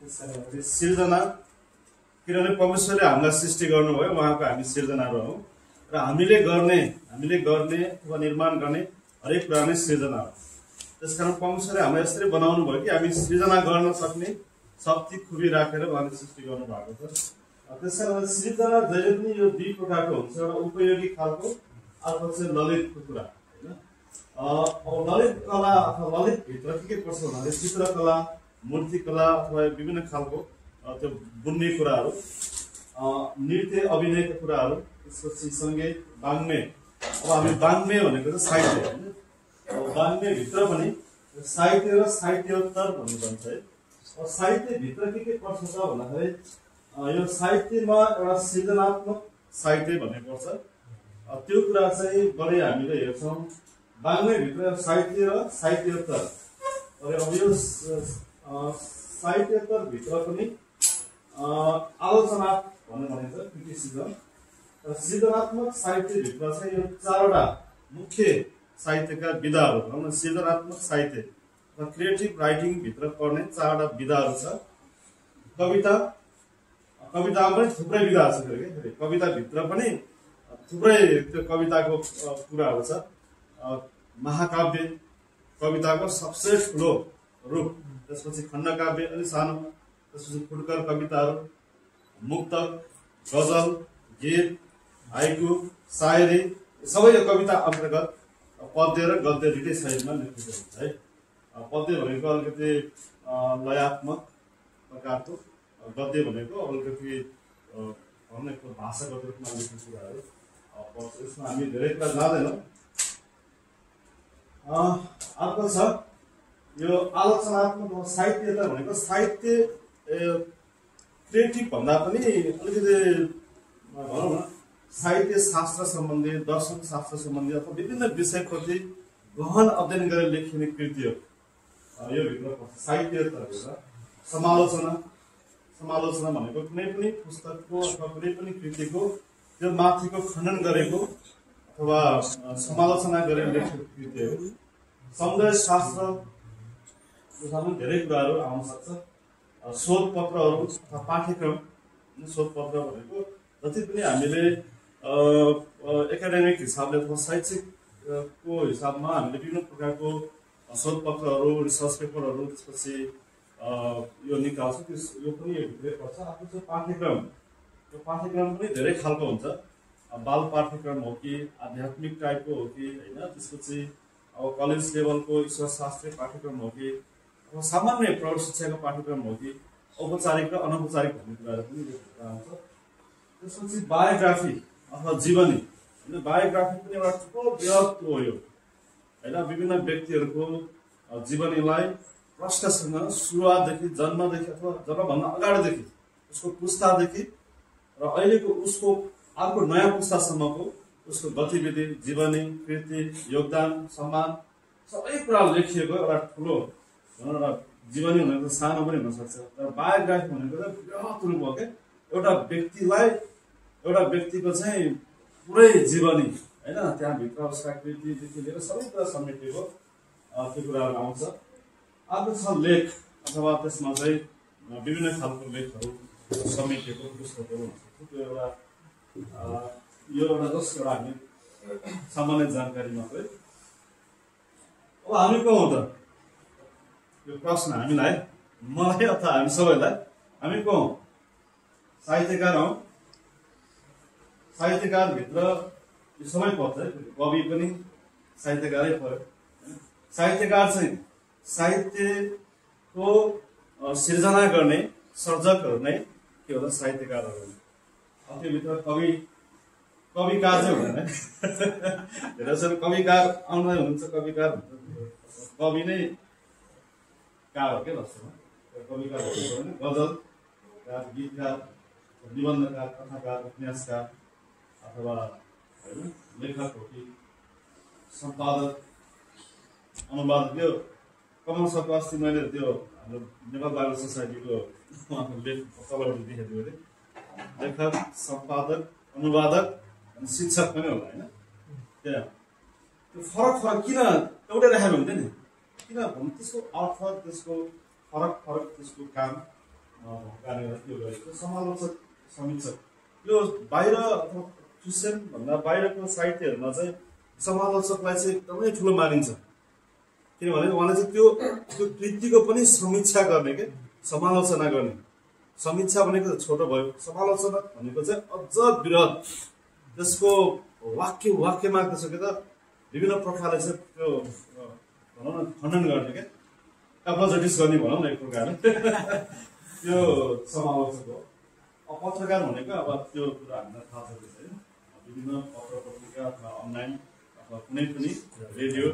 सिर्जना किनभने परमेश्वरले हामीलाई सृष्टि गर्नुभयो, उहाँको हामी सिर्जनाहरू हौँ र हामीले गर्ने अथवा निर्माण गर्ने हरेक कुरा नै सिर्जना हो। त्यसकारण परमेश्वरले हामीलाई यसरी बनाउनु भयो कि हामी सृजना गर्न सक्ने शक्ति खुबी राखेर उहाँले सृष्टि गर्नु भएको छ। त्यसकारण सृजना जहिले पनि यो दुई प्रकारको हुन्छ, एउटा उपयोगी खालको, अर्को चाहिँ ललितको कुरा होइन। अब ललित कला अथवा ललित भित्र के पर्छ भन्दाखेरि चित्रकला, मूर्तिकला अथवा विभिन्न खालको त्यो बुन्ने कुराहरू, नृत्य अभिनयका कुराहरू, त्यसपछि सङ्गीत, वाङ्मय। अब हामी वाङ्मय भनेको चाहिँ साहित्य होइन। वाङ्मय भित्र पनि साहित्य र साहित्योत्तर भन्ने भन्छ है। अब साहित्यभित्र के पर्छ त भन्दाखेरि यो साहित्यमा एउटा सृजनात्मक साहित्य भन्ने पर्छ। त्यो कुरा चाहिँ बढी हामीले हेर्छौँ। वाङ्मयभित्र साहित्य र साहित्योत्तर। अब यो साहित्योत्तर भित्र पनि आलोचना भन्ने भनिन्छ, क्रिटिसिजम। सृजनात्मक साहित्यभित्र चाहिँ यो चारवटा मुख्य साहित्यका विधाहरू भनौँ न। सृजनात्मक साहित्य वा क्रिएटिभ राइटिङभित्र पर्ने चारवटा विधाहरू छ। कवितामा पनि थुप्रै विधाहरू छ फेरि। कविताभित्र पनि थुप्रै त्यो कविताको कुराहरू छ। महाकाव्य कविताको सबसे ठुलो रूप, त्यसपछि खण्डकाव्य अलि सानो, त्यसपछि फुटकर कविताहरू, मुक्तक, गजल, गीत, हाइकु, शायरी, सबै यो कविता अन्तर्गत पद्य र गद्य दुईटै शैलीमा लेखिएको हुन्छ है। पद्य भनेको अलिकति लयात्मक प्रकारको, गद्य भनेको अलिकति भाषागत रूपमा लेखेको कुराहरू पर्छ। यसमा हामी धेरै कुरा जाँदैनौँ। अर्को छ यो आलोचनात्मक साहित्यता भनेको साहित्य क्रिएटिभ भन्दा पनि अलिकति भनौँ न साहित्य शास्त्र सम्बन्धी, दर्शन शास्त्र सम्बन्धी अथवा विभिन्न विषयप्रति गहन अध्ययन गरेर लेखिने कृति हो। यो भित्र पर्छ साहित्यभित्र समालोचना भनेको कुनै पनि पुस्तकको अथवा कुनै पनि कृतिको त्यो माथिको खण्डन गरेको अथवा समालोचना गरेर लेखेको कृति हो। समुदाय शास्त्र धेरै कुराहरू आउन सक्छ। शोधपत्रहरू अथवा पाठ्यक्रम, शोधपत्र भनेको जति पनि हामीले एकाडेमिक हिसाबले अथवा शैक्षिकको हिसाबमा हामीले विभिन्न प्रकारको शोधपत्रहरू, रिसर्च पेपरहरू, त्यसपछि यो निकाल्छौँ। यो पनि भित्रै पर्छ। आफ्नो चाहिँ पाठ्यक्रम, यो पाठ्यक्रम पनि धेरै खालको हुन्छ। बाल पाठ्यक्रम हो कि आध्यात्मिक टाइपको हो कि होइन, त्यसपछि अब कलेज लेभलको ईश्वरशास्त्रीय पाठ्यक्रम हो कि अब सामान्य प्रौढ शिक्षाको पाठ्यक्रम हो कि औपचारिक र अनौपचारिक भन्ने कुराहरू पनि आउँछ। त्यसपछि बायोग्राफी अथवा जीवनी होइन। बायोग्राफी पनि एउटा ठुलो वृहत हो यो होइन। विभिन्न व्यक्तिहरूको जीवनीलाई प्रश्नसँग सुरुवातदेखि, जन्मदेखि अथवा जन्मभन्दा अगाडिदेखि, उसको पुस्तादेखि र अहिलेको उसको अर्को नयाँ पुस्तासम्मको उसको गतिविधि, जीवनी, कृति, योगदान, सम्मान सबै कुरा लेखिएको एउटा ठुलो भनौँ न। जीवनी भनेको सानो पनि हुनसक्छ, तर बायोग्राफी भनेको चाहिँ बृहत रूप हो क्या। एउटा व्यक्तिको चाहिँ पुरै जीवनी होइन, त्यहाँभित्र उसका कृतिदेखि लिएर सबै कुरा समेटिएको त्यो कुराहरू आउँछ। अर्को छ लेख अथवा त्यसमा चाहिँ विभिन्न खालको लेखहरू समेटिएको पुस्तकहरू हुन्छ। त्यो एउटा यो एउटा जस्ट एउटा हामी सामान्य जानकारी मात्रै। अब हामी को हौँ त? यो प्रश्न हामीलाई, मलाई अथवा हामी सबैलाई, हामी को हौँ? साहित्यकार हौँ। साहित्यकारभित्र यो सबै पर्छ है। कवि पनि साहित्यकारै पर्यो। साहित्यकार चाहिँ साहित्यको सिर्जना गर्ने सर्जकहरू नै के होला? साहित्यकारहरू। त्योभित्र कविकार चाहिँ हुँदैन। धेरै जसो कविकार आउँदै हुनुहुन्छ, कविकार हुन्छ, कवि नै कार हो क्या वास्तवमा। कविकार होइन, गजलकार, गीतकार, निबन्धकार, कथाकार, उपन्यासकार अथवा होइन लेखक हो कि सम्पादक, अनुवादक। यो कमल सरको अस्ति मैले त्यो हाम्रो नेपाल बाइबल सोसाइटीको उहाँको लेख तलबाट देखेको थिएँ। लेखक, सम्पादक, अनुवादक अनि शिक्षक पनि होला होइन। त्यहाँ त्यो फरक किन एउटै राखेको हुन्थ्यो नि? किन भन्नु त्यसको अर्थ, त्यसको फरक त्यसको काम कारणले गर्दा त्यो गरेको समालोचक समीक्षक यो बाहिर क्रिस्चियन भन्दा बाहिरको साहित्यहरूमा चाहिँ समालोचकलाई चाहिँ एकदमै ठुलो मानिन्छ किनभने उहाँले चाहिँ त्यो कृतिको पनि समीक्षा गर्ने के समालोचना गर्ने समीक्षा भनेको छोटो भयो समालोचना भनेको चाहिँ अझ वृहत त्यसको वाक्यमा त्यसो के त विभिन्न प्रकारले चाहिँ त्यो भनौँ न खण्डन गर्ने क्या एपोलोजेटिक्स गर्ने भनौँ न एक प्रकारले त्यो समालोचक हो पत्रकार भनेको अब त्यो कुरा हामीलाई थाहा छ होइन विभिन्न पत्र पत्रिका अथवा अनलाइन अथवा कुनै पनि रेडियो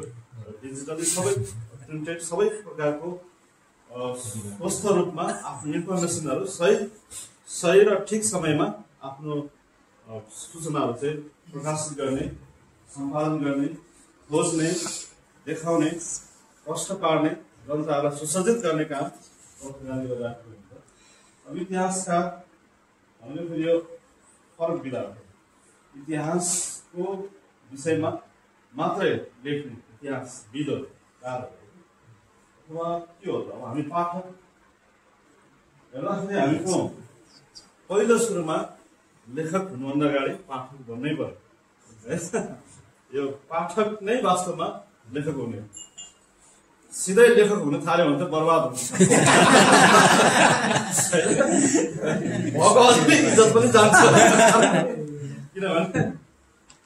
डिजिटली सबै प्रिन्टेड सबै प्रकारको स्वस्थ रूपमा आफ्नो इन्फर्मेसनहरू सही र ठिक समयमा आफ्नो सूचनाहरू चाहिँ प्रकाशित गर्ने सम्पादन गर्ने खोज्ने देखाउने प्रश्न पार्ने जनताहरूलाई सुसज्जित गर्ने काम पत्रकारले गरिरहेको हुन्छ अब इतिहासका हामीले फेरि यो फरक विधा हो इतिहासको विषयमा मात्रै लेख्ने इतिहासविदहरू अथवा के हो त अब हामी पाठक हेर्दाखेरि हामी को पहिलो सुरुमा लेखक हुनुभन्दा अगाडि पाठक भन्नै पर्यो यो पाठक नै वास्तवमा लेखक हुने सिधै लेखक हुन थाल्यो भने त बर्बाद हुन्छ भगवतले इज्जत पनि जान्छ किनभने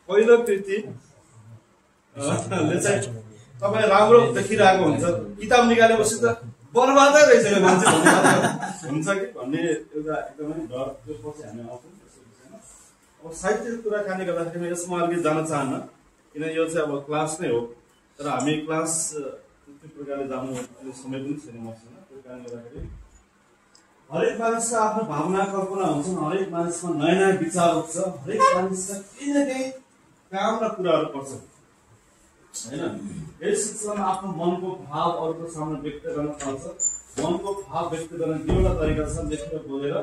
पहिलो कृति चाहिँ तपाईँ राम्रो देखिरहेको हुन्छ किताब निकालेपछि त बर्बादै रहेछ यो मान्छे हुन्छ कि भन्ने एउटा एकदमै डर त्यो पछि हामी आउँछौँ त्यसको विषयमा अब साहित्यको कुराकानी गर्दाखेरि म यसमा अलिकति जान चाहन्न किन यो चाहिँ अब क्लास नै हो तर हामी क्लास त्यो प्रकारले जानु अहिले समय पनि छैन मसँग त्यो कारणले गर्दाखेरि हरेक मानिसको आफ्नो भावना कल्पना हुन्छन् हरेक मानिसमा नयाँ नयाँ विचार उठ्छ हरेक मानिसका केही न केही काम र कुराहरू पर्छ होइन यस सिलसिलामा आफ्नो मनको भाव अरूको सामने व्यक्त गर्न थाल्छ मनको भाव व्यक्त गर्न दुईवटा तरिका छ लेखेर बोलेर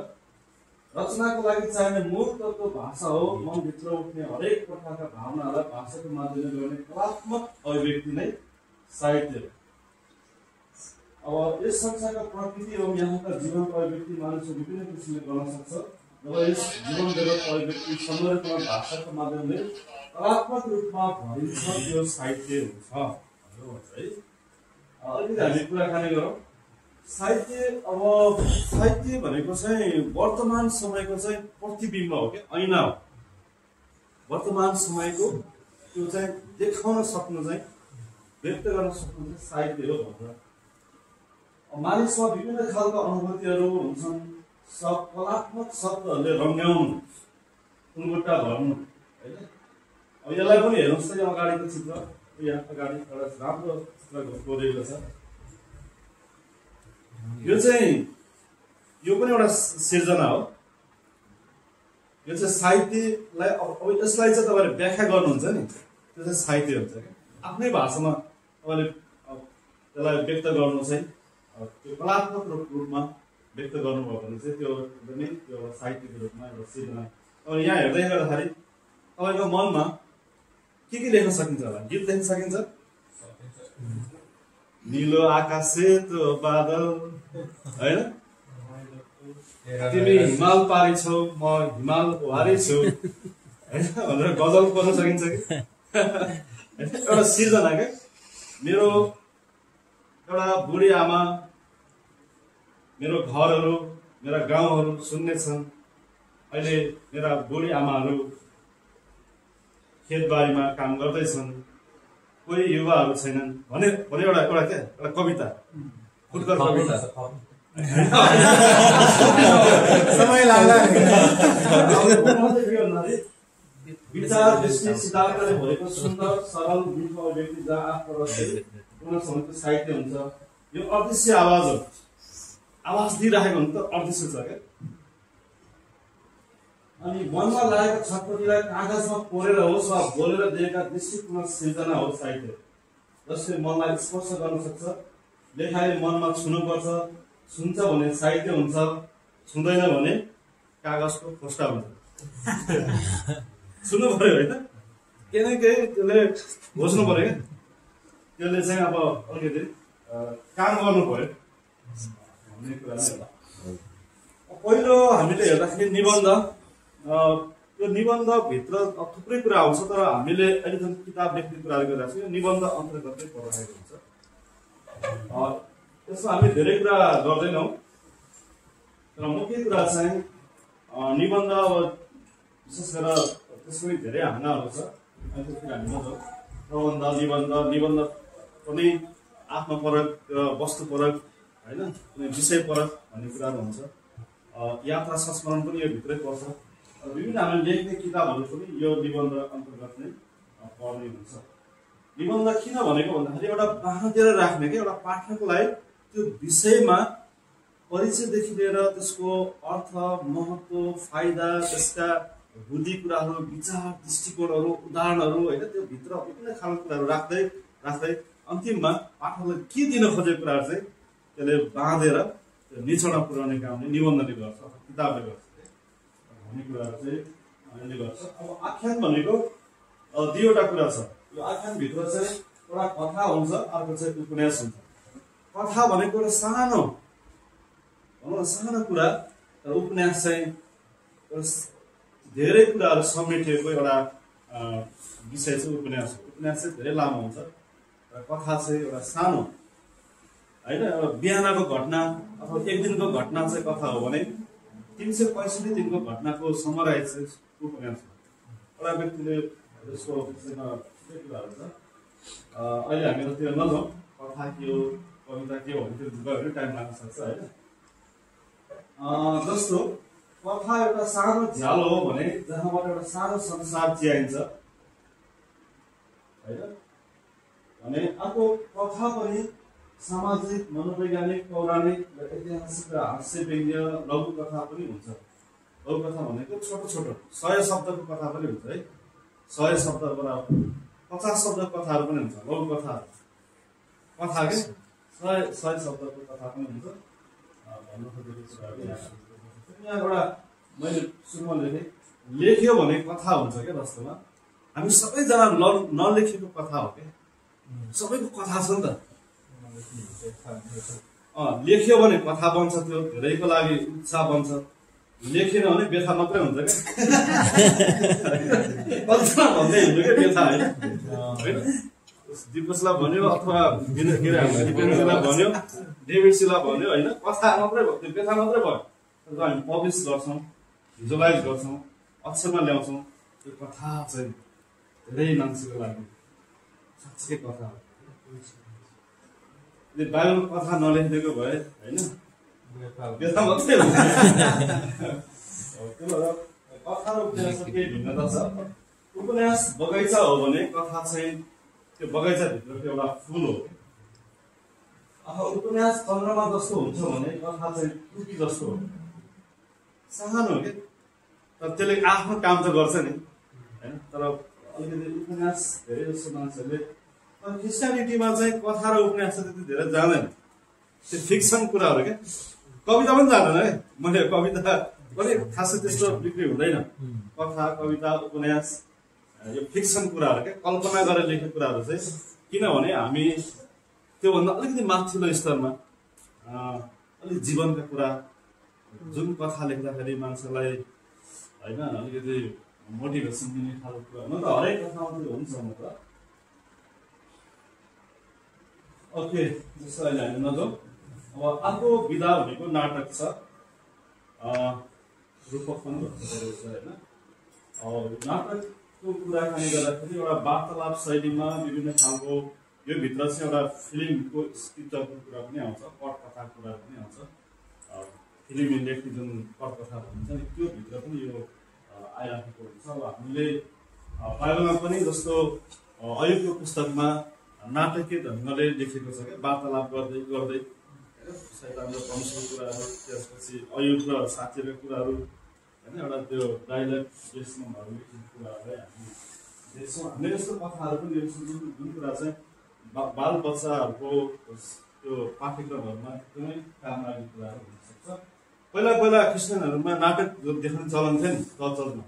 रचनाको लागि चाहिने मूल तत्त्व भाषा हो मनभित्र उठ्ने हरेक प्रकारका भावनाहरूलाई भाषाको माध्यमले गर्ने कलात्मक अभिव्यक्ति नै साहित्य हो अब यस संसारका प्रकृति एवं यहाँका जीवनको अभिव्यक्ति मानिसले विभिन्न किसिमले गर्न सक्छ जब यस जीवन जगत अभिव्यक्ति संरचना भाषाको माध्यमले कलात्मक रूपमा भरिन्छ त्यो साहित्य हुन्छ है अलिकति हामी कुराकानी गरौँ साहित्य अब साहित्य भनेको चाहिँ वर्तमान समयको चाहिँ प्रतिबिम्ब हो कि ऐना हो वर्तमान समयको त्यो चाहिँ देखाउन सक्नु चाहिँ व्यक्त गर्न सक्नु चाहिँ साहित्य हो भनेर मानिसमा विभिन्न खालका अनुभूतिहरू हुन्छन् सब कलात्मक शब्दहरूले रङ्ग्याउनु उन्गुट्टा भर्नु होइन अब यसलाई पनि हेर्नुहोस् त यो अगाडिको चित्र यहाँ अगाडि एउटा राम्रो चित्र कोरेको छ यो चाहिँ यो पनि एउटा सिर्जना हो यो चाहिँ साहित्यलाई अब यसलाई चाहिँ तपाईँले व्याख्या गर्नुहुन्छ नि त्यो चाहिँ साहित्य हुन्छ क्या आफ्नै भाषामा तपाईँले त्यसलाई व्यक्त गर्नु चाहिँ त्यो कलात्मक रूपमा व्यक्त गर्नुभयो भने चाहिँ त्यो एकदमै त्यो साहित्यको रूपमा एउटा सिर्जना अब यहाँ हेर्दै गर्दाखेरि तपाईँको मनमा के लेख्न सकिन्छ होला गीत लेख्न सकिन्छ नीलो आकाश सेतो बादल होइन तिमी हिमाल पारी छौ म हिमाल ओहारै छु होइन भनेर गजल पढ्न सकिन्छ कि एउटा सिर्जना क्या मेरो एउटा बुढी आमा मेरो घरहरू मेरा गाउँहरू सुन्ने छन् अहिले मेरा बुढी आमाहरू खेतबारीमा काम गर्दैछन् कोही युवाहरू छैनन् भने एउटा क्या एउटा कविता फुटकर कविता समय लाग्ला विचार दृष्टि सिद्धान्तले भरेको सुन्दर सरल मिठो अभिव्यक्ति जहाँ आफ्नो रचना साहित्य हुन्छ यो अदृश्य आवाज हो आवाज दिइराखेको हुन्छ अदृश्य छ क्या अनि मनमा लागेको छटपटीलाई कागजमा कोरेर होस् वा बोलेर दिएका दृष्टिपूर्ण सिर्जना हो साहित्य जसले मनलाई स्पर्श गर्न सक्छ लेखाइले मनमा छुनुपर्छ छुन्छ भने साहित्य हुन्छ छुँदैन भने कागजको खोस्टा हुन्छ छुनु पर्यो होइन केही न केही त्यसले घोच्नु पर्यो क्या त्यसले चाहिँ अब अलिकति काम गर्नु पर्यो भन्ने कुरा पहिलो हामीले हेर्दाखेरि निबन्ध, यो निबन्धभित्र थुप्रै कुरा आउँछ, तर हामीले अहिले जुन किताब लेख्ने कुराहरू गरिरहेको छौँ यो निबन्ध अन्तर्गतै पढाएको हुन्छ। त्यसमा हामी धेरै कुरा गर्दैनौँ, तर मुख्य कुरा चाहिँ निबन्ध विशेष गरेर त्यसमै धेरै हाँगाहरू छ। अनि त्यसरी हामी नजाउँ। प्रबन्ध, निबन्ध पनि आत्मपरक, वस्तुपरक, होइन, कुनै विषयपरक भन्ने कुराहरू हुन्छ। यात्रा संस्मरण पनि यो भित्रै पर्छ। विभिन्न हामीले लेख्ने किताबहरू पनि यो निबन्ध अन्तर्गत नै पर्ने हुन्छ। निबन्ध किन भनेको भन्दाखेरि एउटा बाँधेर राख्ने क्या, एउटा पाठकलाई त्यो विषयमा परिचयदेखि लिएर त्यसको अर्थ, महत्त्व, फाइदा, त्यसका बुद्धि कुराहरू, विचार, दृष्टिकोणहरू, उदाहरणहरू, होइन, त्यो भित्र विभिन्न खालको कुराहरू राख्दै राख्दै अन्तिममा पाठकलाई के दिन खोजेको कुराहरू चाहिँ त्यसले बाँधेर त्यो निचोडमा पुर्याउने कामले निबन्धले गर्छ, किताबले गर्छ भन्ने कुराहरू चाहिँ यसले गर्छ। अब आख्यान भनेको दुईवटा कुरा छ। यो आख्यानभित्र चाहिँ एउटा कथा हुन्छ, अर्को चाहिँ उपन्यास हुन्छ। कथा भनेको एउटा सानो भनौँ न सानो कुरा, तर उपन्यास चाहिँ धेरै कुराहरू समेटिएको एउटा विषय चाहिँ उपन्यास हो। उपन्यास चाहिँ धेरै लामो हुन्छ र कथा चाहिँ एउटा सानो, होइन, एउटा बिहानको घटना अथवा एक दिनको घटना चाहिँ कथा हो भने 365 दिनको घटनाको समराइज चाहिँ उपन्यास हो। एउटा व्यक्तिले यसको विषयमा थुप्रै कुराहरू छ। अहिले हामीहरू त्यो नजाउँ, कथा के हो, कविता के हो भने त्यो गयो भने टाइम लाग्न सक्छ, होइन। जस्तो कथा एउटा सानो झ्यालो हो भने जहाँबाट एउटा सानो संसार चियाइन्छ, होइन। भने अर्को कथा पनि सामाजिक, मनोवैज्ञानिक, पौराणिक र ऐतिहासिक र हास्य व्यङ्ग्य लघु कथा पनि हुन्छ। लघु कथा भनेको छोटो छोटो 100 शब्दको कथा पनि हुन्छ है। 100 शब्दबाट 50 शब्दको कथाहरू पनि हुन्छ। लघु कथा कथा के 100 शब्दको कथा पनि हुन्छ। भन्नु खोजेको कुराहरू यहाँ एउटा मैले सुरुमा लेख्यो भने कथा हुन्छ क्या। वास्तवमा हामी सबैजना नलेखेको कथा हो क्या। सबैको कथा छ नि त। लेख्यो भने कथा बन्छ, त्यो धेरैको लागि उत्साह बन्छ। लेखेन भने व्यथा मात्रै हुन्छ क्या। कल्पना भन्दै हुन्छ क्या व्यथा, होइन। दिपेशलाई भन्यो अथवा दिपेन्द्रलाई भन्यो, डेभिडसीलाई भन्यो, होइन, कथा मात्रै भयो, त्यो व्यथा मात्रै भयो। तर हामी पब्लिस गर्छौँ, भिजुलाइज गर्छौँ, अक्षरमा ल्याउँछौँ, त्यो कथा चाहिँ धेरै मान्छेको लागि साँच्चै कथा हो। बाइबल कथा नलेखिदिएको भए, होइन, व्यथा मात्रै हुन्छ। त्यो भएर कथा र उपन्यासको केही भिन्नता छ। उपन्यास बगैँचा हो भने कथा चाहिँ त्यो बगैँचाभित्रको एउटा फुल हो। उपन्यास चन्द्रमा जस्तो हुन्छ भने कथा चाहिँ टुकी जस्तो हो, सानो हो कि। तर त्यसले आफ्नो काम त गर्छ नि, होइन। तर अलिकति उपन्यास धेरै जस्तो मान्छेहरूले, तर क्रिस्टियानिटीमा चाहिँ कथा र उपन्यास त्यति धेरै जाँदैन। त्यो फिक्सन कुराहरू क्या। कविता पनि जाँदैन है। मैले कविता पनि खासै त्यस्तो बिक्री हुँदैन। कथा, कविता, उपन्यास यो फिक्सन कुराहरू क्या, कल्पना गरेर लेखेको कुराहरू चाहिँ। किनभने हामी त्योभन्दा अलिकति माथिल्लो स्तरमा अलिक जीवनका कुरा, जुन कथा लेख्दाखेरि मान्छेलाई, होइन, अलिकति मोटिभेसन दिने खालको कुरा हुन त हरेक कथामा त्यो हुन्छ न त। ओके, जस्तो अहिले हामी नजाउँ। अब अर्को विधा भनेको नाटक छ। रूपक पनि भनिरहेको छ, होइन। नाटकको कुराकानी गर्दाखेरि एउटा वार्तालाप शैलीमा विभिन्न खालको यो भित्र चाहिँ एउटा फिल्मको स्क्रिप्टको कुरा पनि आउँछ, पटकथाको कुरा पनि आउँछ। फिल्म इन्डस्ट्री जुन पटकथा भनिन्छ नि, त्यो भित्र पनि यो आइराखेको हुन्छ। अब हामीले बाइबलमा पनि जस्तो अयुबको पुस्तकमा नाटकीय ढङ्गले लेखेको छ क्या। वार्तालाप गर्दै गर्दै शैतान र परमेश्वरको कुराहरू, त्यसपछि अयुब र साथीहरूको कुराहरू, होइन, एउटा त्यो डाइलग बेसमा भएको लेखेको कुराहरूलाई हामी देख्छौँ। हामीले यस्तो कथाहरू पनि लेख्छौँ जुन कुरा चाहिँ बाल बच्चाहरूको त्यो पाठ्यक्रमहरूमा एकदमै काम लाग्ने कुराहरू हुनसक्छ। पहिला पहिला क्रिस्चियनहरूमा नाटक देख्ने चलन थियो नि कल्चरमा।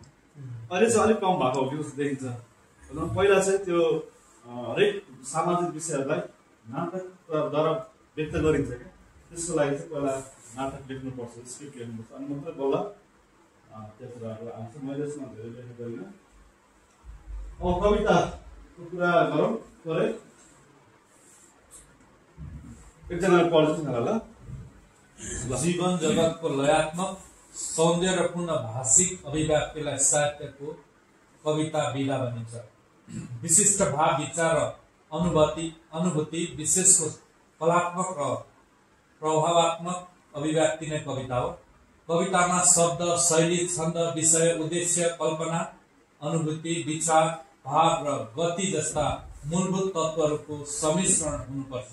अहिले चाहिँ अलिक कम भएको हो कि जस्तो देखिन्छ। पहिला चाहिँ त्यो हरेक सामाजिक विषयहरूलाई नाटकद्वारा व्यक्त गरिन्छ क्या। त्यसको लागि चाहिँ पहिला नाटक लेख्नुपर्छ, स्क्रिप्ट लेख्नुपर्छ, अनि मात्रै बल्ल त्यो कुराहरू आउँछ। मैले यसमा धेरै लेखेको होइन। कविताको कुरा गरौँ थोरै। एकजना पढ्छु ल। जीवन जगतको लयात्मक सौन्दर्यपूर्ण भाषिक अभिव्यक्तिलाई साहित्यको कविता विधा भनिन्छ। विशिष्ट भाव, विचार र अनुभूति विशेषको कलात्मक र प्रभावात्मक अभिव्यक्ति नै कविता हो। कवितामा शब्द, शैली, छन्द, विषय, उद्देश्य, कल्पना, अनुभूति, विचार, भाव र गति जस्ता मूलभूत तत्त्वहरूको सम्मिश्रण हुनुपर्छ।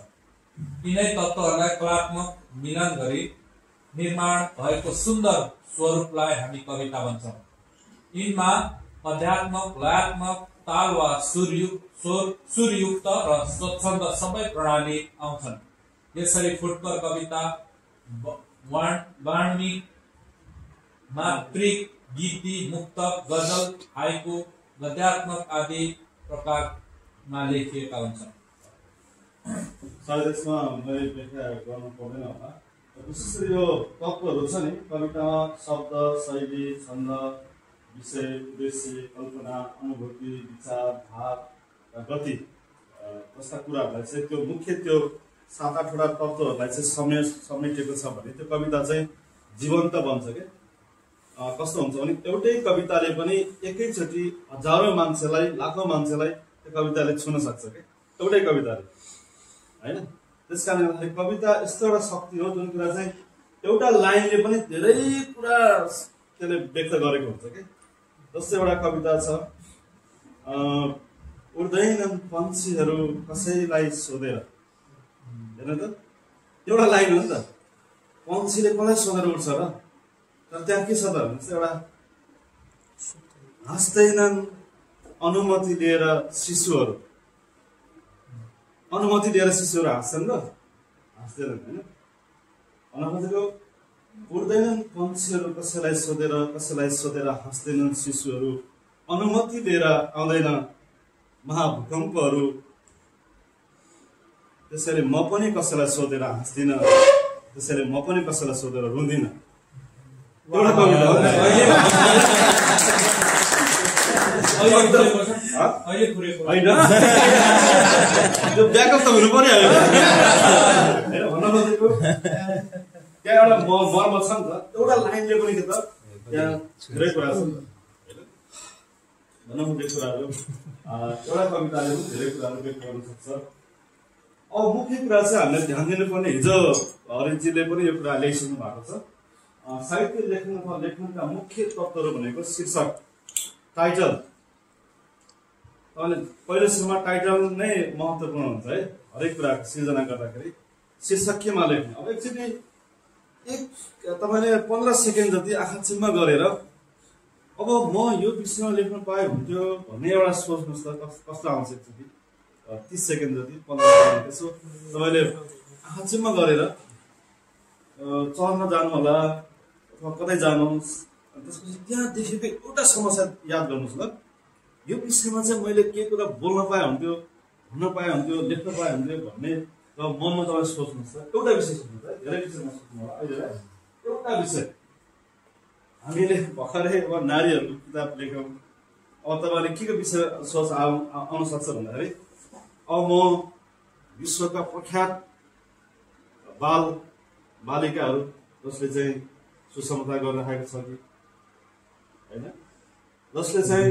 यिनै तत्त्वहरूलाई कलात्मक मिलन गरी निर्माण भएको सुन्दर स्वरूपलाई हामी कविता भन्छौँ। यिनमा अध्यात्मक, लयात्मक, ताल वा सुरयुक्त र स्वच्छन्द सबै प्रणाली आउँछन्। यसरी फुटकर कविता, वार्णिक, मात्रिक, गीति, मुक्तक, गजल, हाइकु, गद्यात्मक आदि प्रकारमा लेखिएका हुन्छन्। सायद यसमा मैले व्याख्या गर्नु पर्दैन होला। विशेष गरी यो तत्त्वहरू छ नि कवितामा, शब्द, शैली, छन्द, विषय, उद्देश्य, कल्पना, अनुभूति, विचार, भाव र गति जस्ता कुराहरूलाई चाहिँ त्यो मुख्य त्यो 7-8वटा तत्त्वहरूलाई चाहिँ समेटेको छ भने त्यो कविता चाहिँ जीवन्त बन्छ क्या। कस्तो हुन्छ भने एउटै कविताले पनि एकैचोटि हजारौँ मान्छेलाई, लाखौँ मान्छेलाई त्यो कविताले छुन सक्छ क्या, एउटै कविताले होइन। त्यस कारणले गर्दाखेरि कविता यस्तो एउटा शक्ति हो जुन कुरा चाहिँ एउटा लाइनले पनि धेरै कुरा त्यसले व्यक्त गरेको हुन्छ कि। जस्तै एउटा कविता छ, उड्दैनन् पन्छीहरू कसैलाई सोधेर, हेर्नु त एउटा लाइन हो नि त, पन्छीले कसलाई सोधेर उड्छ र? तर त्यहाँ के छ त भने एउटा हाँस्दैनन् अनुमति लिएर शिशुहरू, अनुमति लिएर शिशुहरू हाँस्छन् र? हाँस्दैनन् होइन। अनुमतिको उड्दैनन् पन्छीहरू कसैलाई सोधेर हाँस्दैनन् शिशुहरू, अनुमति लिएर आउँदैन महाभूकम्पहरू, त्यसैले म पनि कसैलाई सोधेर हाँस्दिनँ, त्यसैले म पनि कसैलाई सोधेर रुँदिनँ। एउटा कविता हो। होइन त्यो ब्याकअप त हुनु पर्यो होइन। भन्न खोजेको त्यहाँ एउटा मर्म छ नि त, एउटा लाइनले पनि के त त्यहाँ धेरै कुरा छ भन्न खोजेको कुराहरू। एउटा कविताले पनि धेरै कुराहरू व्यक्त गर्न सक्छ। अब मुख्य कुरा चाहिँ हामीले ध्यान दिनुपर्ने, हिजो हरिजीले पनि यो कुरा ल्याइसक्नु भएको छ। साहित्य लेख्नुका मुख्य तत्त्वहरू भनेको शीर्षक, टाइटल। तपाईँले पहिलो सुरुमा टाइटल नै महत्त्वपूर्ण हुन्छ है हरेक कुराको सिर्जना गर्दाखेरि। शीर्षक केमा लेख्ने? अब एकचोटि तपाईँले 15 सेकेन्ड जति आँखा चिम्म गरेर अब म यो विषयमा लेख्न पाएँ हुन्थ्यो भन्ने एउटा सोच्नुहोस् त, कस्तो आउँछ। एकचोटि 30 सेकेन्ड जति, 15 सेकेन्ड यसो तपाईँले आँखा चिम्म गरेर चर्न जानु होला अथवा कतै जानुहोस्, त्यसपछि त्यहाँ देखेको एउटा समस्या याद गर्नुहोस् ल। यो विषयमा चाहिँ मैले के कुरा बोल्न पाए हुन्थ्यो, भन्न पाए हुन्थ्यो, लेख्न पाए हुन्थ्यो भन्ने र मनमा तपाईँ सोच्नुहोस् त। एउटा विषय सोच्नुहोस् है, धेरै विषयमा सोच्नु होला अहिले। एउटा विषय हामीले भर्खरै अब नारीहरूको किताब लेख्यौँ। अब तपाईँले के विषय सोच आउन सक्छ भन्दाखेरि, अब म विश्वका प्रख्यात बालिकाहरू जसले चाहिँ सुसमता गरिराखेको छ कि होइन, जसले चाहिँ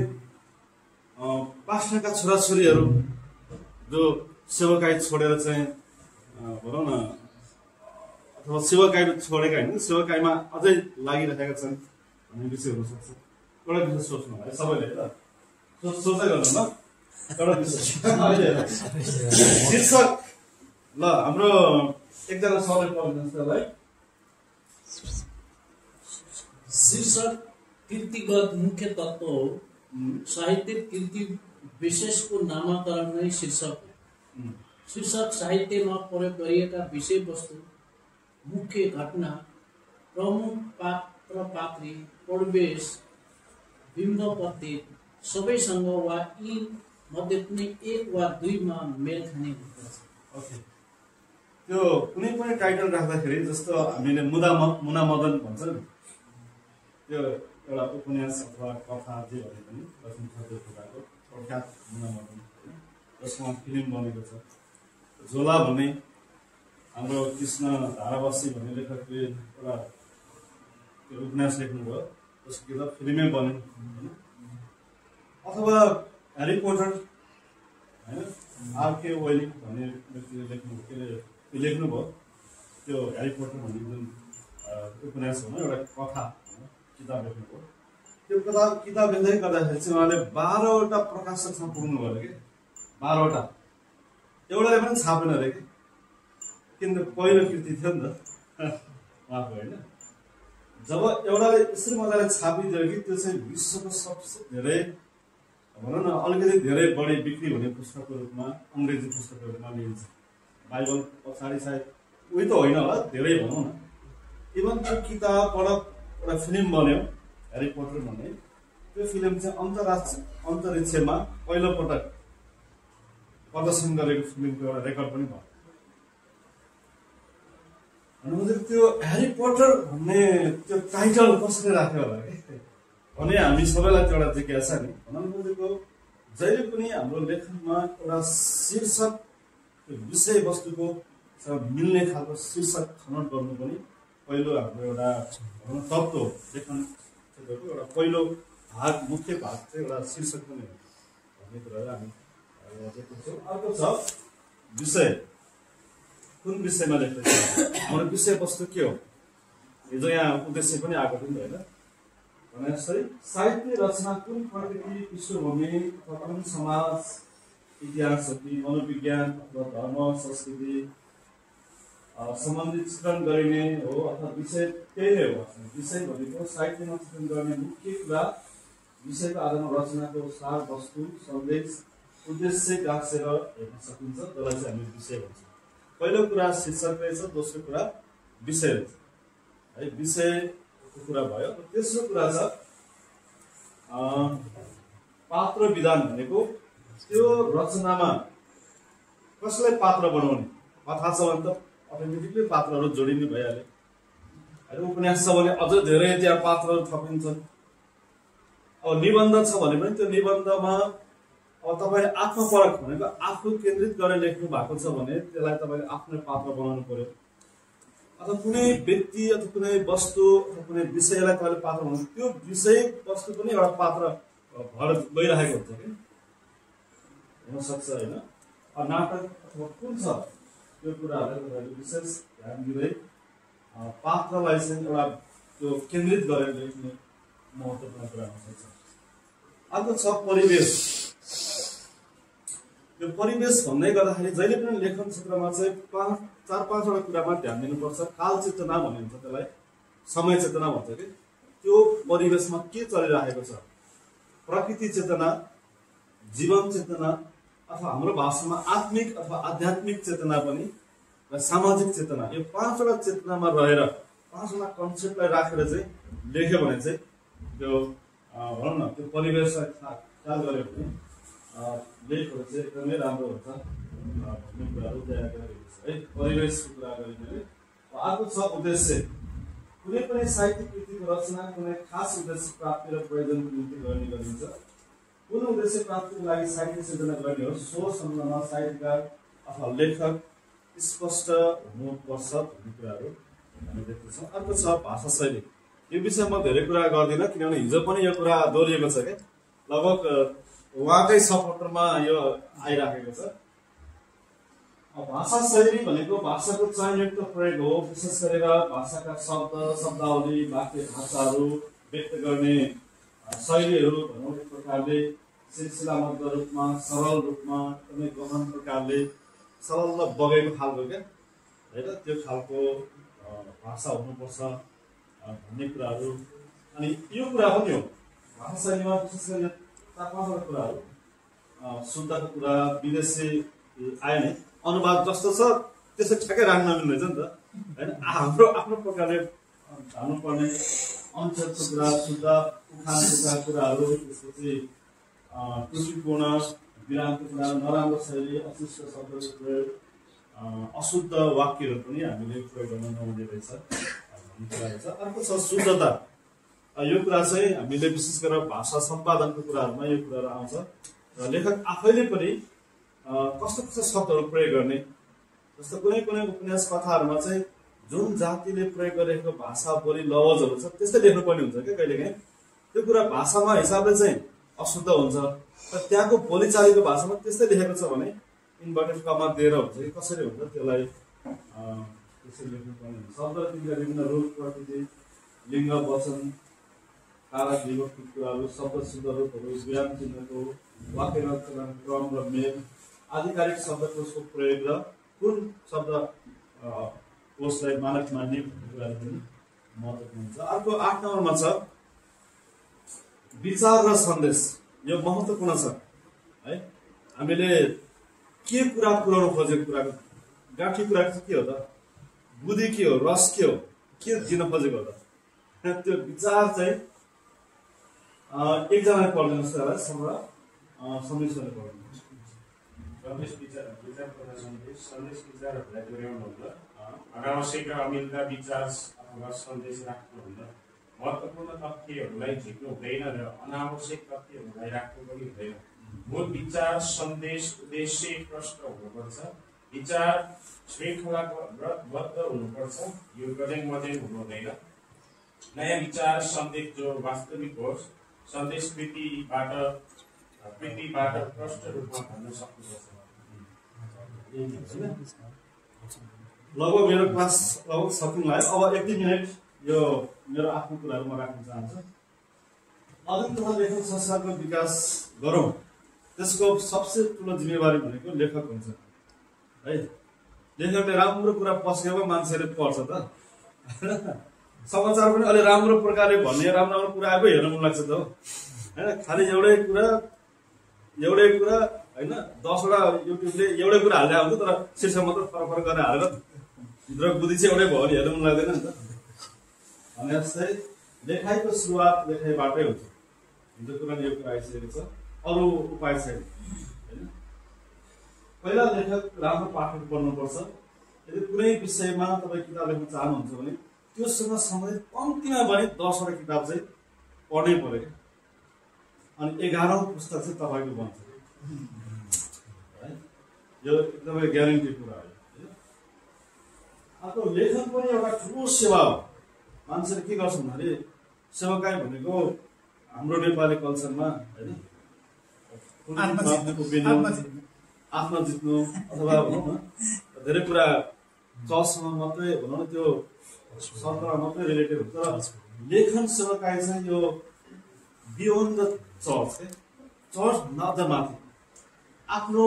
पास्टरका छोराछोरीहरू जो सेवाकाई छोडेर चाहिँ भनौँ न, अथवा सेवाकाई छोडेका होइन, सेवाकाईमा अझै लागिरहेका छन् भन्ने विषय हुनसक्छ। एउटा विषय सोच्नु है सबैले, सोच्दै गर्नु ल। एउटा विषय शीर्षक ल, हाम्रो एकजना सरले पढ्नुहुन्छ त्यसलाई। शीर्षक कृतिगत मुख्य तत्त्व हो। साहित्यिक कृति विशेषको नामाकरण नै शीर्षक हो। शीर्षक साहित्यमा प्रयोग गरिएका विषयवस्तु, मुख्य घटना, प्रमुख पात्र पात्री, परिवेश, बिम्ब प्रतीक सबैसँग वा यी मध्ये कुनै एक वा दुईमा मेल खाने हुँदछ। त्यो कुनै पनि टाइटल राख्दाखेरि जस्तो हामीले मुना मदन भन्छ नि, त्यो एउटा उपन्यास अथवा कथा जे भने पनि लक्ष्मी खड्का प्रख्यात मुना मदन होइन, जसमा फिल्म बनेको छ। झोला भन्ने हाम्रो कृष्ण धारावासी भन्ने लेखकले एउटा त्यो उपन्यास लेख्नुभयो, जसको किताब फिल्मै बन्यो होइन। अथवा ह्यारी पोटर होइन, आरके वेलिङ भन्ने व्यक्तिले लेख्नुभयो त्यो ह्यारी पोटर भन्ने जुन उपन्यास होइन, एउटा कथा किताब लेख्नुभयो। त्यो किताब लेख्दै गर्दाखेरि चाहिँ उहाँले 12वटा प्रकाशकसँग पुग्नुभयो अरे कि 12वटा, एउटाले पनि छापेन अरे कि, किन पहिलो कृति थियो नि त उहाँको होइन। जब एउटाले यसरी मजाले छापिदियो कि त्यो चाहिँ विश्वको सबसे धेरै भनौँ न अलिकति धेरै बढी बिक्री हुने पुस्तकको रूपमा अङ्ग्रेजी पुस्तकको रूपमा लिइन्छ। बाइबल पछाडि सायद उही त होइन होला, धेरै भनौँ न। इभन त्यो किताबबाट एउटा फिल्म बन्यो ह्यारी पोटर भन्ने, त्यो फिल्म चाहिँ अन्तरिक्षमा पहिलोपटक प्रदर्शन गरेको फिल्मको एउटा रेकर्ड पनि भयो। त्यो ह्यारी पोटर भन्ने त्यो टाइटल कसरी राख्यो होला कि भने हामी सबैलाई त्यो एउटा जिज्ञासा नि। भन्नु खोजेको जहिले पनि हाम्रो लेखनमा एउटा शीर्षक त्यो विषयवस्तुको मिल्ने खालको शीर्षक छनौट गर्नु पनि पहिलो हाम्रो एउटा तत्त्व हो। लेखन क्षेत्रको एउटा पहिलो भाग, मुख्य भाग चाहिँ एउटा शीर्षक पनि हो भन्ने कुराहरू हामी देख्छौँ। अर्को छ विषय, कुन विषयमा लेख्दैछ, हाम्रो विषयवस्तु के हो। हिजो यहाँ उद्देश्य पनि आएको थियो नि होइन, भने जस्तै साहित्य रचना कुन प्रकृति, पृष्ठभूमि अथवा कुन समाज, इतिहास हो कि मनोविज्ञान अथवा धर्म संस्कृति सम्बन्धित चित्रण गरिने हो अथवा विषय त्यही नै हो। विषय भनेको साहित्यमा चित्रण गर्ने मुख्य कुरा, विषयको आधारमा रचनाको सार वस्तु सन्देश उद्देश्य गाँसेर हेर्न सकिन्छ, जसलाई चाहिँ हामी विषय भन्छौँ। पहिलो कुरा शीर्षक रहेछ, दोस्रो कुरा विषय रहेछ है। विषयको कुरा भयो। तेस्रो कुरा छ पात्र विधान भनेको त्यो रचनामा कसलाई पात्र बनाउने। कथा छ भने त अटोमेटिकली पात्रहरू जोडिने भइहाल्यो। उपन्यास छ भने अझ धेरै त्यहाँ पात्रहरू थपिन्छन्। अब निबन्ध छ भने पनि त्यो निबन्धमा अब तपाईँले आत्मपरक भनेको आफू केन्द्रित गरेर लेख्नु भएको छ भने त्यसलाई तपाईँले आफ्नै पात्र बनाउनु पर्यो। अथवा कुनै व्यक्ति अथवा कुनै वस्तु अथवा कुनै विषयलाई तपाईँले पात्र बनाउनु, त्यो विषय वस्तु पनि एउटा पात्र भएर गइरहेको हुन्छ कि हुनसक्छ होइन। नाटक अथवा कुन छ त्यो कुराहरूलाई तपाईँले विशेष ध्यान दिँदै पात्रलाई चाहिँ एउटा त्यो केन्द्रित गरेर लेख्ने महत्त्वपूर्ण कुरा हुनसक्छ। अर्को छ परिवेश। यो परिवेश भन्दै गर्दाखेरि जहिले पनि लेखन क्षेत्रमा चाहिँ 4-5वटा कुरामा ध्यान दिनुपर्छ। काल चेतना भनिन्छ त्यसलाई, समय चेतना भन्छ कि त्यो परिवेशमा के चलिरहेको छ, प्रकृति चेतना, जीवन चेतना अथवा हाम्रो भाषामा आत्मिक अथवा आध्यात्मिक चेतना पनि र सामाजिक चेतना, यो 5वटा चेतनामा रहेर 5वटा कन्सेप्टलाई राखेर चाहिँ लेख्यो भने चाहिँ त्यो भनौँ न त्यो परिवेशलाई ख्याल गऱ्यो भने लेखहरू चाहिँ एकदमै राम्रो हुन्छ भन्ने कुराहरू तयार गरेको छ है। परिवेशको कुरा गरिने। अर्को छ उद्देश्य। कुनै पनि साहित्यिक कृतिको रचना कुनै खास उद्देश्य प्राप्ति र प्रयोजनको निम्ति गर्ने गरिन्छ। कुन उद्देश्य प्राप्तिको लागि साहित्य सिर्जना गर्ने हो, सो सम्बन्धमा साहित्यकार अथवा लेखक स्पष्ट हुनुपर्छ भन्ने कुराहरू हामी देख्दछौँ। अर्को छ भाषा शैली। यो विषयमा म धेरै कुरा गर्दिनँ किनभने हिजो पनि यो कुरा दोहोरिएको छ क्या, लगभग उहाँकै सपोर्टरमा यो आइराखेको छ। भाषा शैली भनेको भाषाको चयनयुक्त प्रयोग हो। विशेष गरेर भाषाका शब्द, शब्दावली, वाक्य भाषाहरू व्यक्त गर्ने शैलीहरू भनौँ एक प्रकारले सिलसिलाबद्ध रूपमा, सरल रूपमा, एकदमै गहन प्रकारले सरल र बगेको खालको क्या होइन, त्यो खालको भाषा हुनुपर्छ भन्ने कुराहरू। अनि यो कुरा पनि हो भाषा शैलीमा विशेष गरी 4-5वटा कुराहरू। शुद्धको कुरा, विदेशी आए नै अनुवाद जस्तो छ त्यसै ठ्याक्कै राख्न मिल्दैछ नि त होइन। हाम्रो आफ्नो प्रकारले हाल्नुपर्ने अंशको कुरा, शुद्ध उखानका कुराहरू, त्यसपछि त्रुटिपूर्ण विरामको कुरा, नराम्रो शैली, अशिष्ट शब्दको प्रयोग, अशुद्ध वाक्यहरू पनि हामीले प्रयोग गर्न नहुने रहेछ भन्ने कुरा रहेछ। अर्को छ शुद्धता। यो कुरा चाहिँ हामीले विशेष गरेर भाषा सम्पादनको कुराहरूमा यो कुराहरू आउँछ र लेखक आफैले पनि कस्तो कस्तो शब्दहरू प्रयोग गर्ने, जस्तो कुनै कुनै उपन्यास कथाहरूमा चाहिँ जुन जातिले प्रयोग गरेको भाषा बोली लवजहरू छ त्यस्तै लेख्नुपर्ने हुन्छ क्या कहिलेकाहीँ। त्यो कुरा भाषामा हिसाबले चाहिँ अशुद्ध हुन्छ, तर त्यहाँको बोलीचालीको भाषामा त्यस्तै लेखेको छ भने इन्भर्टेड कमा दिएर हुन्छ कि कसरी हुन्छ त्यसलाई त्यसरी लेख्नुपर्ने हुन्छ। शब्द तिनका विभिन्न रूप, प्रकृति, लिङ्ग, वचन, कारक, विभक्ति कुराहरू, शब्द शुद्ध रूपहरू, व्याम चिन्हको, वाक्य रचना क्रम र मेल, आधिकारिक शब्दकोशको प्रयोग र कुन शब्द कोशलाई मानक मान्ने कुराहरू पनि महत्त्वपूर्ण हुन्छ। अर्को 8 नम्बरमा छ विचार र सन्देश। यो महत्त्वपूर्ण छ है। हामीले के कुरा पुर्याउनु खोजेको कुराको गाँठी कुरा के हो त, बुद्धि के हो, रस के हो, के दिन खोजेको हो त, त्यो विचार चाहिँ एकजनाले पढ्दिनुहोस् त होला सन्देशले पढ्दिनुहोस्। सन्देश विचार तथा सन्देश विचारहरूलाई दोहोऱ्याउनुहुन्न, अनावश्यक र अमिलका विचार अथवा सन्देश राख्नुहुन्न, महत्त्वपूर्ण तथ्यहरूलाई झिक्नु हुँदैन र अनावश्यक तथ्यहरूलाई राख्नु पनि हुँदैन। मूल विचार, सन्देश, उद्देश्य प्रष्ट हुनुपर्छ, विचार श्रृङ्खलाबद्ध हुनुपर्छ, यो गजेङ मजेङ हुनु हुँदैन। नयाँ विचार सन्देश जो वास्तविक होस्, सन्देश कृतिबाट प्रष्ट रूपमा भन्न सक्नुपर्छ। लगभग मेरो क्लास लगभग सकिन लाग्यो। अब 1-2 मिनट यो मेरो आफ्नो कुराहरू म राख्न चाहन्छु। अध्ययन तथा लेखन संस्कारको विकास गरौँ, त्यसको सबसे ठुलो जिम्मेवारी भनेको लेखक हुन्छ है। लेखकले राम्रो कुरा पस्केमा मान्छेले पढ्छ त। समाचार पनि अलि राम्रो प्रकारले भन्ने राम्रो राम्रो कुरा आएको हेर्न मन लाग्छ त हो होइन। खालि एउटै कुरा होइन, 10वटा युट्युबले एउटै कुरा हाल्दै आउँछ, तर शीर्षक मात्र फरक फरक गरेर हालेर भित्र बुद्धि चाहिँ एउटै भयो भने हेर्नु मन लाग्दैन नि त। भने जस्तै लेखाइको सुरुवात लेखाइबाटै हुन्छ। हिजो कुरा यो कुरा आइसकेको छ, अरू उपाय छैन होइन। पहिला लेखक राम्रो पाठक पढ्नुपर्छ। यदि कुनै विषयमा तपाईँ किताब लेख्न चाहनुहुन्छ भने त्योसँग सम्बन्धित कम्तीमा भने 10वटा किताब चाहिँ पढ्नै पऱ्यो क्या। अनि 11औं पुस्तक चाहिँ तपाईँको बन्छ है। यो एकदमै ग्यारेन्टी कुरा हो। अर्को लेखन पनि एउटा ठुलो सेवा हो। मान्छेले के गर्छ भन्दाखेरि सेवाकाई भनेको हाम्रो नेपाली कल्चरमा होइन आफ्नो जित्नु अथवा भनौँ न धेरै कुरा चर्चसँग मात्रै भनौँ न त्यो सरकारमा मात्रै रिलेटेड हुन्छ। तर लेखन सेवाकाई चाहिँ यो बियोन्ड द चर्च है, चर्च भन्दा माथि आफ्नो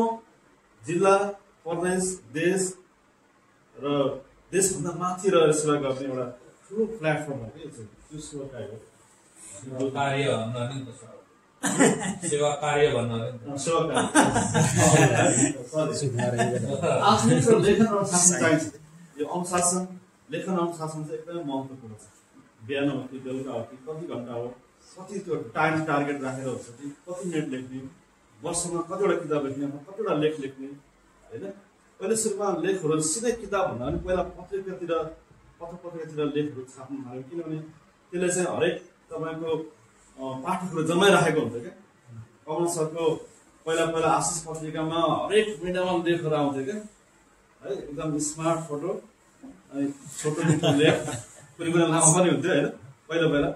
जिल्ला, प्रदेश, देश र देशभन्दा माथि रहेर सेवा गर्ने एउटा ठुलो प्लेटफर्म हो कि त्यो सेवाकाई हो। कार्य भन्नु नि त सर, सेवा कार्य भन्नु सेवाकाई आत्मिक र लेखन अनुशासन चाहिन्छ। यो अनुशासन, लेखन अनुशासन चाहिँ एकदमै महत्त्वपूर्ण छ। बिहान हो कि बेलुका हो कि कति घन्टा हो, कति त्यो टाइम टार्गेट राखेर हुन्छ कि कति मिनट लेख्ने, वर्षमा कतिवटा किताब लेख्ने, कतिवटा लेख लेख्ने होइन। पहिले सुरुमा लेखहरू सिधै किताब भन्दा पनि पहिला पत्रिकातिर लेखहरू छाप्नु थाल्यो, किनभने त्यसले चाहिँ हरेक तपाईँको पाठकहरू जमाइराखेको हुन्छ क्या। कमल सरको पहिला आशिष पत्रिकामा हरेक महिनामा लेखहरू आउँथ्यो क्या है, एकदम स्मार्ट फोटो अनि छोटो लेख, कुनै लामो पनि हुन्थ्यो होइन। पहिला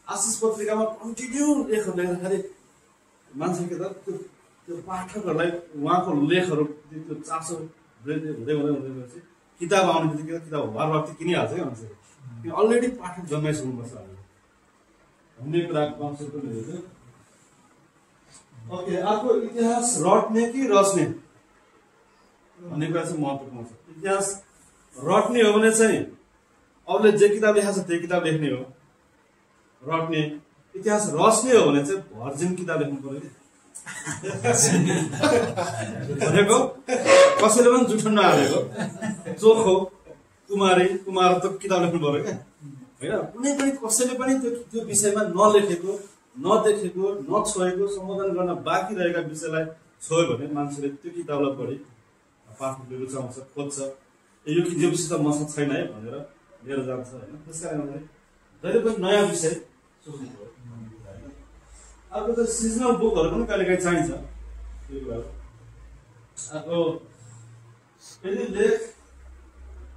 आशिष पत्रिकामा कन्टिन्यू लेखहरू लेख्दाखेरि मान्छे के त त्यो पाठकहरूलाई उहाँको लेखहरू त्यो चासो हुँदै गएपछि किताब आउने बित्तिकै किताब बार किनिहाल्छ क्या मान्छेले, किन अलरेडी पाठक जन्माइसक्नुपर्छ भन्ने कुराको कन्सेप्ट पनि हुन्छ। ओके, अर्को इतिहास रट्ने कि रच्ने भन्ने कुरा चाहिँ महत्त्वपूर्ण छ। इतिहास रट्ने हो भने चाहिँ अरूले जे किताब लेखाएको छ त्यही किताब लेख्ने हो रट्ने। इतिहास रच्ने हो भने चाहिँ भर्जिन किताब लेख्नु पर्यो कि भनेको कसैले पनि जुठन नहालेको चोखो कुमार त किताब लेख्नु पर्यो क्या होइन। कुनै पनि कसैले पनि त्यो विषयमा नलेखेको, नदेखेको, नछोएको, सम्बोधन गर्न बाँकी रहेका विषयलाई छोयो भने मान्छेले त्यो किताबलाई पढी पाठकले रुचाउँछ खोज्छ यो विषय त मसँग छैन है भनेर लिएर जान्छ होइन। त्यस कारणले जहिले पनि नयाँ विषय सोच्नु पर्यो। अर्को त सिजनल बुकहरू पनि कहिलेकाहीँ चाहिन्छ त्यो कुराहरू। अर्को यदि लेख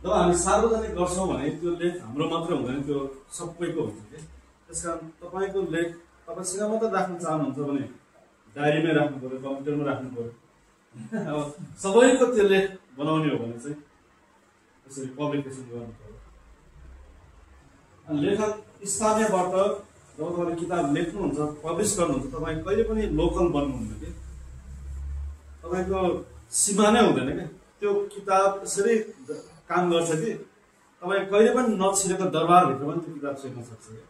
जब हामी सार्वजनिक गर्छौँ भने त्यो लेख हाम्रो मात्र हुँदैन, त्यो सबैको हुन्छ कि। त्यस कारण तपाईँको लेख तपाईँसँग मात्र राख्न चाहनुहुन्छ भने डायरीमै राख्नु पऱ्यो, कम्प्युटरमा राख्नु पऱ्यो। अब सबैको त्यो लेख बनाउने हो भने चाहिँ त्यसरी पब्लिकेसन गर्नु पऱ्यो। लेखक स्थानीयबाट जब तपाईँले किताब लेख्नुहुन्छ, पब्लिस गर्नुहुन्छ, तपाईँ कहिले पनि लोकल बन्नुहुन्न कि। तपाईँको सीमा नै हुँदैन क्या। त्यो किताब यसरी काम गर्छ कि तपाईँ कहिले पनि नछिरेको दरबारभित्र पनि त्यो किताब छिर्न सक्छ क्या।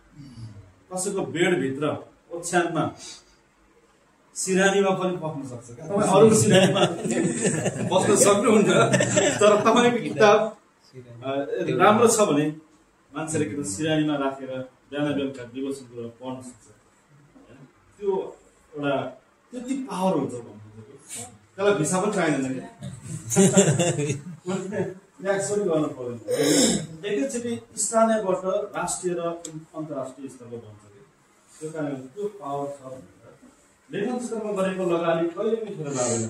कसैको बेडभित्र ओछ्यानमा सिरानीमा पनि पस्न सक्छ क्या। तपाईँ अरूको सिरानीमा बस्न सक्नुहुन्न, तर तपाईँको किताब राम्रो छ भने मान्छेले किताब सिरानीमा राखेर बिहान बेलुका डिभोसन गरेर पढ्न सक्छ। त्यो एउटा त्यति पावर हुन्छ भन्नु त्यसलाई भिसा पनि चाहिँदैन क्या। ट्याक्स पनि गर्नु पर्दैन। एकैचोटि स्थानीयबाट राष्ट्रिय र अन्तर्राष्ट्रिय स्तरको बन्छ कि। त्यो कारणले त्यो पावर छ भनेर लेखन क्षेत्रमा गरेको लगानी कहिले पनि खेर लाग्दैन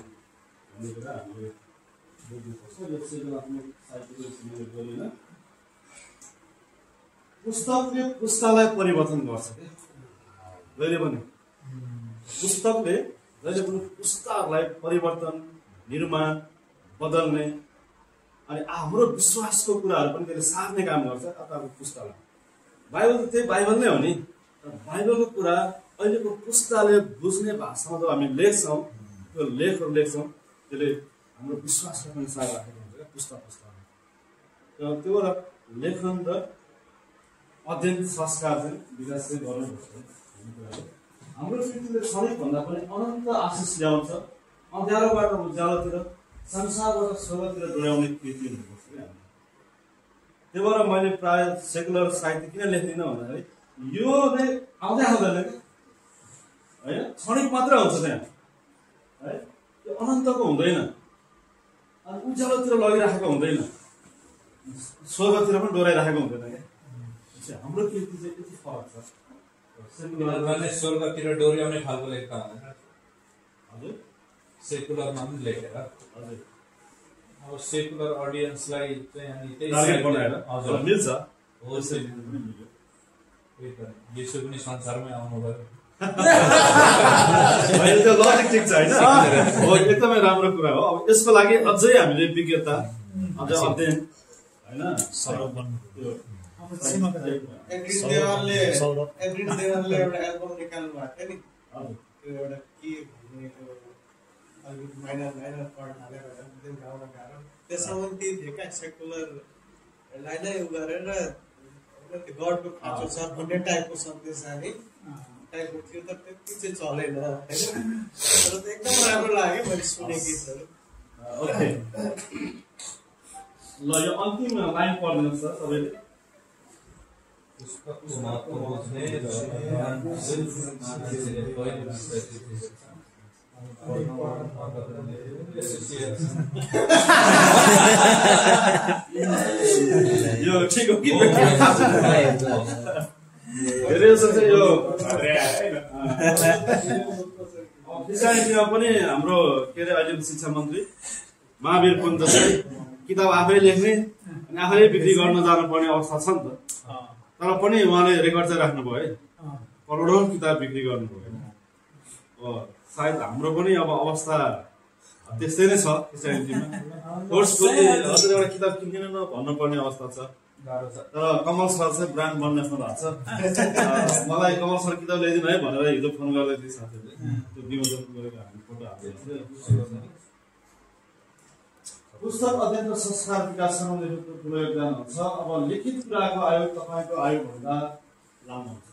भन्ने कुरा हामीले बुझ्नुपर्छ। यो सृजनात्मक साहित्यको गरिएन। पुस्तकले पुस्तालाई परिवर्तन गर्छ कि जहिले पनि। पुस्तकले जहिले पनि पुस्ताहरूलाई परिवर्तन, निर्माण, बदल्ने अनि हाम्रो विश्वासको कुराहरू पनि त्यसले सार्ने काम गर्छ अथवा पुस्तालाई। बाइबल त त्यही बाइबल नै हो नि। बाइबलको कुरा अहिलेको पुस्ताले बुझ्ने भाषामा जब हामी लेख्छौँ, त्यो लेखहरू लेख्छौँ, त्यसले हाम्रो विश्वासलाई पनि सार राखेको हुन्छ क्या पुस्ता पुस्तामा। र त्यो लेखन र अध्ययन संस्कार चाहिँ विकास चाहिँ गर्नुपर्छ। हाम्रो पृथ्वीले सधैँभन्दा पनि अनन्त आशिष ल्याउँछ। अँध्यारोबाट उज्यालोतिर, संसारबाट स्वर्गतिर डोर्याउने कृति हुनुपर्छ कि हामी। त्यही भएर मैले प्राय सेकुलर साहित्य किन लेख्दिनँ भन्दाखेरि यो नै आउँदै आउँदैन कि होइन, क्षणिक मात्र हुन्छ त्यहाँ है। त्यो अनन्तको हुँदैन अनि उज्यालोतिर लगिराखेको हुँदैन, स्वर्गतिर पनि डोराइराखेको हुँदैन क्या। हाम्रो कृति चाहिँ यति फरक छ। स्वर्गतिर डोर्याउने खालको लेख्दा हजुर सेकुलरमा पनि लेखेर हजुर अब सेकुलर अडियन्सलाई चाहिँ हामी त्यही हजुर मिल्छ। यीशु पनि संसारमै आउनुभयो। त्यो लजिक ठिक छ होइन, हो एकदमै राम्रो कुरा हो। अब यसको लागि अझै हामीले विज्ञता, अझ अध्ययन होइन एग्रिन देवालले एउटा एल्बम निकाल्नु भएको थियो नि, त्यो एउटा के माइनर पढ हालेर गाउन गाह्रो। त्यसमा पनि त्यही थियो क्या, सेकुलरलाई नै उ गरेर गडको खाँचो छ भन्ने टाइपको सन्देश जाने टाइपको थियो। तर त्यति चाहिँ चलेन होइन, तर एकदम राम्रो लाग्यो मैले सुने गीतहरू। ओके ल यो अन्तिम लाइन पढ्दिनुहोस् त सबैले। यो ठिक हो कि धेरै जस्तो चाहिँ यो विषयमा पनि हाम्रो के अरे अहिलेको शिक्षा मन्त्री महावीर पुन जस्तै किताब आफै लेख्ने अनि आफै बिक्री गर्न जानुपर्ने अवस्था छ नि त। तर पनि उहाँले रेकर्ड चाहिँ राख्नुभयो है, करोडौँ किताब बिक्री गर्नुभयो। सायद हाम्रो पनि अब अवस्था त्यस्तै नै छ क्रिस्टियानिटीमा। फोर्सफुली हजुर एउटा किताब किन्दिनँ न भन्नुपर्ने अवस्था छ। तर कमल सर चाहिँ ब्रान्ड बन्नेमा भएको छ। मलाई कमल सर किताब ल्याइदिनु है भनेर हिजो फोन गर्दै थिएँ साथीहरूले, त्यो विमोचन गरेको हामी फोटो हाल्दै। पुस्तक अध्ययन र संस्कार विकाससँग लेखकको ठुलो योगदान हुन्छ। अब लिखित कुराको आयु तपाईँको आयुभन्दा लामो हुन्छ।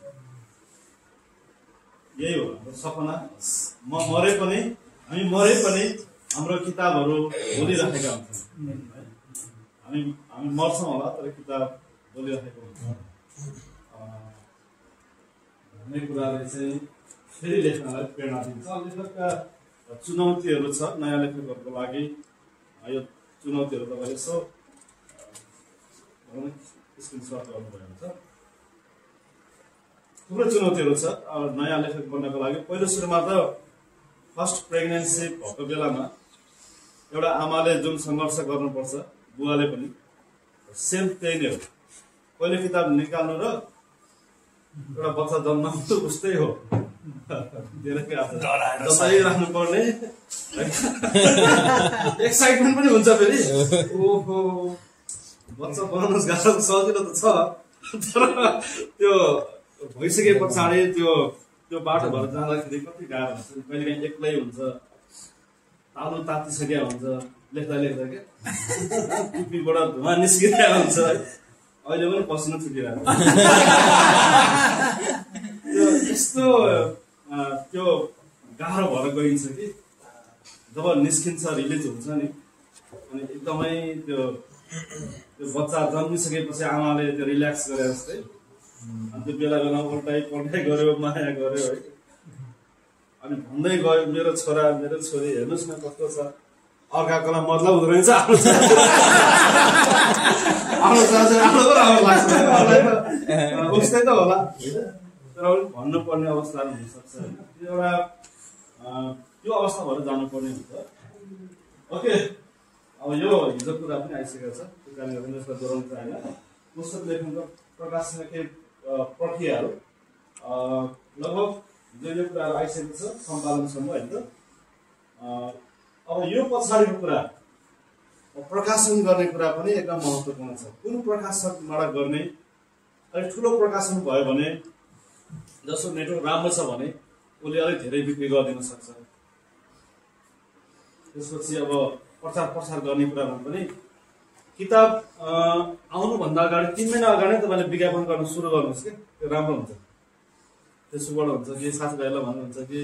यही हो हाम्रो सपना। हामी मरे पनि हाम्रो किताबहरू बोलिराखेका हुन्छन्। हामी मर्छौँ होला तर किताब बोलिराखेको हुन्छ भन्ने कुराले चाहिँ फेरि लेख्नलाई प्रेरणा दिन्छ। लेखकका चुनौतीहरू छ नयाँ लेखकहरूको लागि। यो चुनौतीहरू तपाईँले यसो स्क्रिनसट गर्नुभयो हुन्छ। थुप्रै चुनौतीहरू छ नयाँ लेखक बन्नको लागि। पहिलो सुरुमा त फर्स्ट प्रेग्नेन्सी भएको बेलामा एउटा आमाले जुन सङ्घर्ष गर्नुपर्छ, बुवाले पनि सेम त्यही नै हो। पहिलो किताब निकाल्नु र एउटा बच्चा जन्माउनु उस्तै हो। राख्नु पर्ने एक्साइटमेन्ट पनि हुन्छ फेरि। ओहो बच्चा बनाउनु गाह्रो, सजिलो त छ तर त्यो भइसके पछाडि त्यो बाटो भएर जाँदाखेरि कति गाह्रो हुन्छ। कहिले काहीँ एक्लै हुन्छ, तालु तातिसकेका हुन्छ लेख्दा लेख्दा क्या, टुपीबाट धुवा निस्किरहेको हुन्छ। अहिले पनि पसिना छुटिरहेको यस्तो त्यो गाह्रो भएर गइन्छ कि जब निस्किन्छ, रिलिज हुन्छ नि, अनि एकदमै त्यो बच्चा जन्मिसकेपछि आमाले त्यो रिल्याक्स गरे जस्तै, अनि त्यो बेला बेला पल्टाइ गऱ्यो, माया गऱ्यो है। अनि भन्दै गयो मेरो छोरा मेरो छोरी हेर्नुहोस् न कस्तो छ, अर्काकोलाई मतलब हुँदो रहेछ। उस्तै त होला तर भन्नुपर्ने अवस्थाहरू हुनसक्छ होइन। त्यो एउटा त्यो अवस्था भएर जानुपर्ने हुन्छ। ओके, अब यो हिजो कुरा पनि आइसकेको छ, त्यो कारणले गर्दा यसलाई दोहोऱ्याउनु चाहिँ होइन। पुस्तक लेखनको प्रकाशनका केही प्रक्रियाहरू लगभग जो कुराहरू आइसकेको छ सम्पादनसम्म होइन त। अब यो पछाडिको कुरा प्रकाशन गर्ने कुरा पनि एकदम महत्त्वपूर्ण छ। कुन प्रकाशनबाट गर्ने, अलिक ठुलो प्रकाशन भयो भने जसको नेटवर्क राम्रो छ भने उसले अलिक धेरै बिक्री गरिदिन सक्छ। त्यसपछि अब प्रचार प्रसार गर्ने कुरामा पनि किताब आउनुभन्दा अगाडि 3 महिना अगाडि तपाईँले विज्ञापन गर्न सुरु गर्नुहोस् कि त्यो राम्रो हुन्छ। त्यसोबाट हुन्छ कि साथीभाइलाई भन्नुहुन्छ कि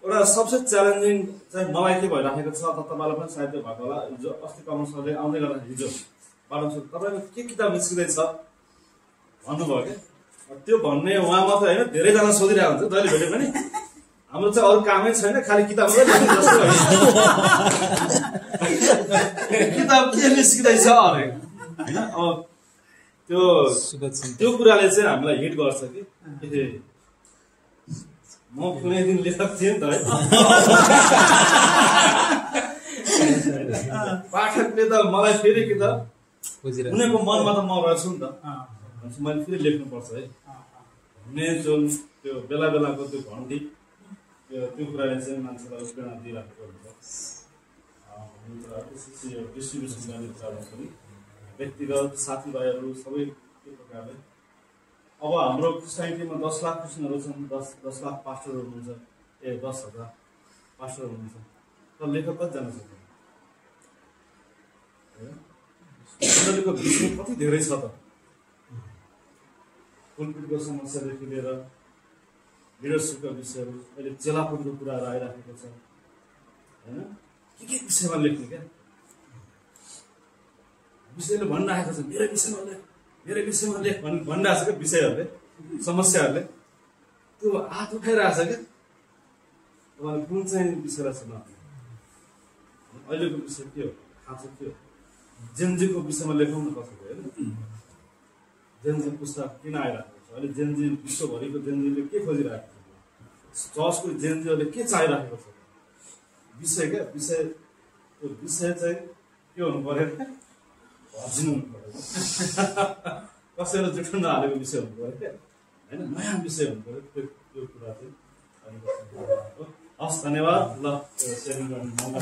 एउटा सबसे च्यालेन्जिङ चाहिँ मलाई के भइराखेको छ, अथवा तपाईँलाई पनि साहित्य भएको होला। हिजो अस्ति कमर्सले आउँदै गर्दा हिजो बाटोमा तपाईँको के किताब निस्किँदैछ भन्नुभयो क्या। त्यो भन्ने उहाँ मात्र होइन, धेरैजना सोधिरहेको हुन्छ जहिले भेटे पनि। हाम्रो चाहिँ अरू कामै छैन, खालि किताब जस्तो किताब के निस्किँदैछ अरे होइन। अब त्यो कुराले चाहिँ हामीलाई हिट गर्छ कि म कुनै दिन लेखक थिएँ नि त है। पाठकले त मलाई फेरि कि त उनीहरूको मनमा त म रहेछु नि त, मैले फेरि लेख्नुपर्छ है भन्ने जुन त्यो बेला बेलाको त्यो घन्टी त्यो कुराले चाहिँ मान्छेलाई प्रेरणा दिइराखेको हुन्छ। त्यसपछि यो डिस्ट्रिब्युसन गर्ने कुरामा पनि व्यक्तिगत साथीभाइहरू सबै त्यो प्रकारले। अब हाम्रो साहित्यमा 10 लाख कृष्णहरू छन्, 10 लाख पास्टरहरू हुनुहुन्छ, 10,000 पास्टरहरू हुनुहुन्छ, तर लेखक कतिजना छ? मण्डलीको विषय कति धेरै छ त। कुलपिटको समस्यादेखि लिएर लिडरसिपका विषयहरू, अहिले चेलापनको कुराहरू आइराखेको छ होइन। के विषयमा लेख्ने क्या विषयले भनिराखेको छ, मेरो विषयमा लेख, मेरो विषयमा लेख भनिरहेको छ क्या विषयहरूले, समस्याहरूले। त्यो हात उठाइरहेको छ क्या। तपाईँले कुन चाहिँ विषयलाई छ न, अहिलेको विषय के हो, खाँचो के हो, जेनजीको विषयमा लेखौँ न कसरी होइन। जेनजी पुस्तक किन आइरहेको छ अहिले, जेनजी विश्वभरिको जेनजीले के खोजिरहेको छ, चर्चको जेनजीहरूले के चाहिरहेको छ विषय क्या। विषय त्यो विषय चाहिँ के हुनु पर्यो, भर्जिनु हुनु पर्यो, कसैले जुठो नहालेको विषय हुनु पर्यो क्या होइन, नयाँ विषय हुनु पर्यो। त्यो कुरा चाहिँ हस्, धन्यवाद। ल सेयरिङ गर्ने मौका